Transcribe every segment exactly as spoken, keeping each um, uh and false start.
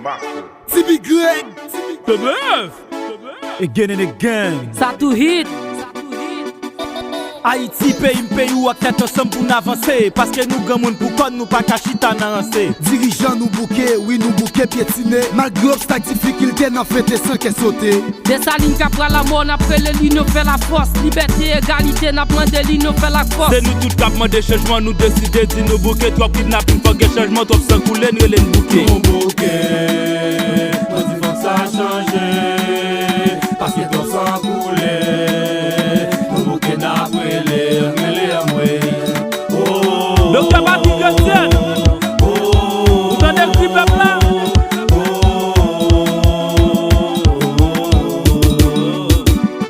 T B Greg. The best. Again and again. Sa tou hit. Ayiti, peyi m, peyi w, ak tèt ansanm pou n avanse. Paske nou granmoun pou kò n, nou pa ka chita nan ranse. Dirijan nou bouke, wi, nou bouke pyetine. Malgre obstak, difikilte, n ap fete san kè sote. Desalin k ap pral lamò, n ap rele linyon fè lafòs. Libète, egalite, n ap mande linyon fè lafòs. Se nou tout k ap mande chanjman, nou deside di nou bouke. Twòp kidnapin, fòk gen chanjman, twòp san koule, n rele n bouke. Nou bouke, nou di fòk sa chanje, paske twòp san koule, nou bouke n ap rele, ann rele anmwey. Oh, Doktè Papi Gresye, ou tande kri pèp la?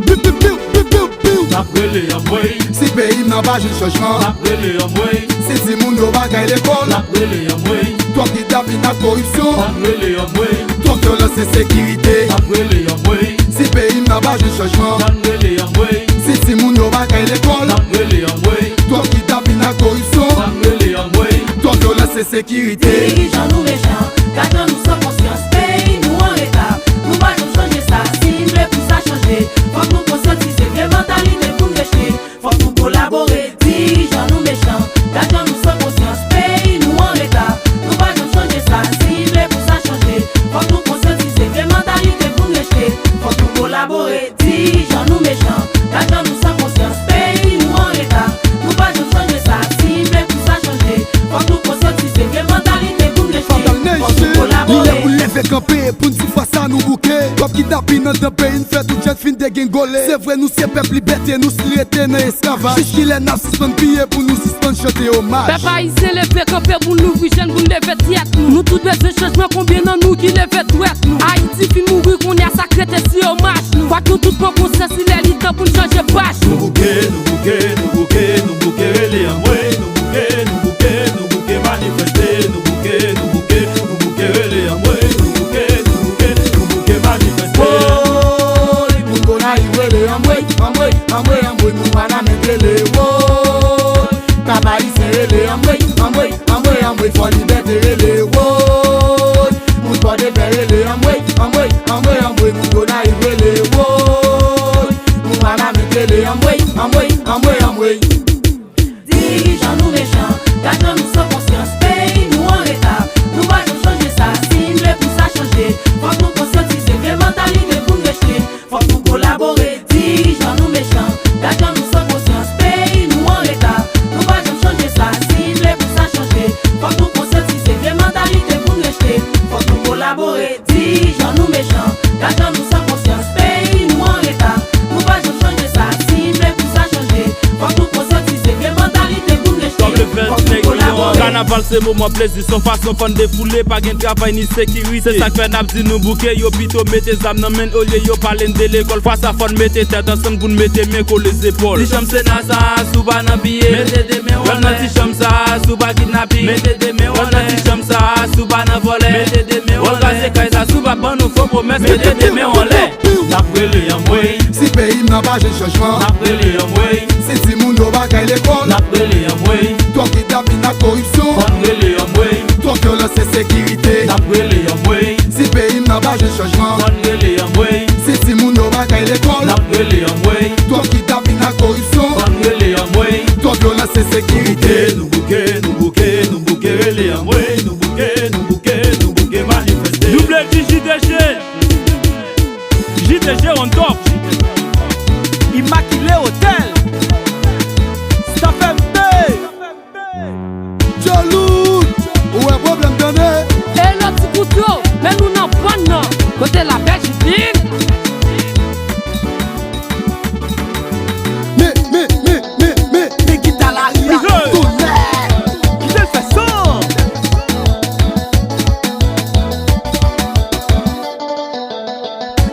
Piu, piu, piu, piu, piu, piu. N ap rele anmwey. Si peyi m nan pa jwenn chanjman, n ap rele anmwey. Si timoun yo pa kay lekòl, n ap rele anmwey. Twòp kidnapin ak koripsyon, n ap rele anmwey. Twòp vyolans, ensekirite, n ap rele anmwey. Si peyi m nan pa jwenn chanjman, n ap rele anmwey. Si timoun yo pa kay lekòl, n ap rele anmwey. Twòp kidnapin ak koripsyon, n ap rele anmwey. Twòp vyolans, ensekirite. Dirijan nou mechan, gad jan nou san konsyans, peyi nou an reta. Nou pa janm chanje sa, si n vle pou sa chanje, fòk nou konsyantize, vye mantalite pou n rejte. Fòk nou kolabore, dirijan nou mechan, gad jan nou san konsyans, peyi nou an reta. Nou pa janm chanje sa, si n vle pou sa chanje, fòk nou konsyantize, vye mantalite pou n rejte. Fòk nou kolabore, dirijan nou mechan, gad jan nou san konsyans, peyi nou an reta. Nou pa janm chanje sa, si n vle pou sa chanje, fòk nou konsyantize, vye mantalite pou n rejte. Fòk nou kolabore. Li lè pou n leve kanpe, pou n di fwa sa nou bouke. Twòp kidnapin anndan peyi n, fè tout jèn fin degengole. Se vre nou se pèp libète, nou si rete nan esklavaj. Jiskilè n ap sispann kriye pou nou sispann chante omaj? Pèp ayisyen, leve kanpe pou n louvri je n, pou n leve tèt nou. Nou tout bezwen chanjman, konbyen nan nou ki leve dwèt nou? Ayiti fin mouri, kounye a sa k rete se omaj nou. Fòk nou tout pran konsyans, li lè li tan pou n chanje paj nou. Nou bouke, nou bouke, nou bouke, nou bouke, rele anmwey. Nou bouke, nou bouke, nou bouke, manifeste. Nou bouke, nou bouke, nou bouke, rele anmwey. Nou bouke, nou bouke, nou bouke, manifeste. Woy, moun Gonayiv rele anmwey, anmwey, anmwey, anmwey, moun Wanament rele woy. Kap Ayisyen rele anmwey, anmwey, anmwey, anmwey, Fò Libète rele woy. Moun Pòdepè rele anmwey, anmwey, anmwey, anmwey, moun Gonayiv rele woy. Moun Wanament rele anmwey, anmwey, anmwey, anmwey. Dirijan nou mechan, gad jan nou san konsyans, peyi nou an reta. Nou pa janm chanje sa, si n vle pou sa chanje, fòk nou konsyantize, vye mantalite pou n rejte. Fòk nou kolabore, dirijan nou mechan, gad jan nou san konsyans, peyi nou an reta. Nou pa janm chanje sa, si n vle pou sa chanje, fòk nou konsyantize, vye mantalite pou n rejte. Fòk nou kolabore, dirijan nou mechan, gad jan nou san konsyans, peyi nou an reta. Nou pa janm chanje sa, si n vle pou sa chanje, fòk nou konsyantize, vye mantalite pou n rejte. Fòk nou kolabore. Kanaval se moman plezi, se yon fason fò n defoule, pa gen travay ni sekirite. Se sa k fè n ap di nou bouke, yo pito mete zam nan men n olye yo pale n de lekòl. Fwa sa fò n mete tèt ansanm pou n mete men kole zepòl. Ti chanm Sena sa a, si w pa nan piye, mete de men w anlè. Nan ti chanm sa a, si w pa kidnape, mete de men w anlè. Nan ti chanm sa a, si w pa nan vòlè, mete de men w anlè. Kraze kay sa, si w pa ban nou fo pwomès, mete de men w anlè. N ap rele anmwey. Si peyi m nan pa jwenn chanjman, n ap rele anmwey. Si timoun yo pa kay lekòl, n ap rele anmwey. Twòp kidnapin ak koripsyon, fò n rele anmwey. Twòp vyolans, ensekirite, n ap rele anmwey. Si peyi m nan pa jwenn chanjman, fò n rele anmwey. Si timoun yo pa kay lekòl, n ap rele anmwey. Twòp kidnapin ak koripsyon, fò n rele anmwey. Twòp vyolans, ensekirite. Nou bouke, nou bouke, nou bouke, nou bouke, rele anmwey. Nou bouke, nou bouke, nou bouke, manifeste. Double J D G. J D G on top. Immaculé Hotel. Staff M P. Djolout. Ou wè pwoblèm tande. E lòt ti kouto, men nou nan bann nan. Kote la bèl Jidin. Men, men, men, men, men, men gita lari a tounen. Kite l fè son.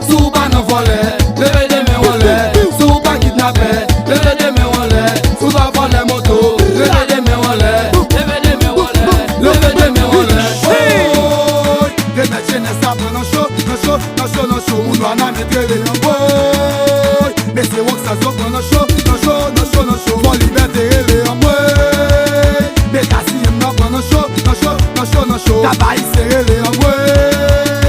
Si w pa nan vòlè, leve de men w anlè. Si w pa kidnapè, leve de men w anlè. Si w pa vòlè moto, leve de men w anlè. Leve de men w anlè. Leve de men w anlè. Woy! Remèt jenès la pran nan cho, nan cho, nan cho, nan cho. Moun Wanament rele anmwey. Mesye Roksaz yo pran nan cho, nan cho, nan cho, nan cho. Fò Libète rele anmwey. Mekasiyèn nan pran nan cho, nan cho, nan cho, nan cho. Kap Ayisyen rele anmwey.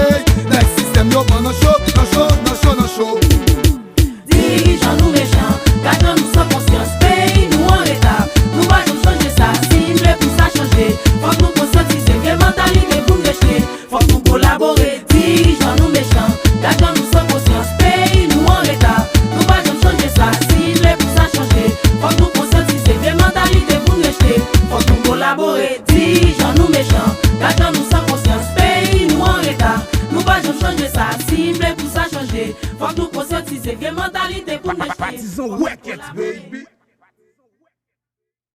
Son wèkèt, bèy.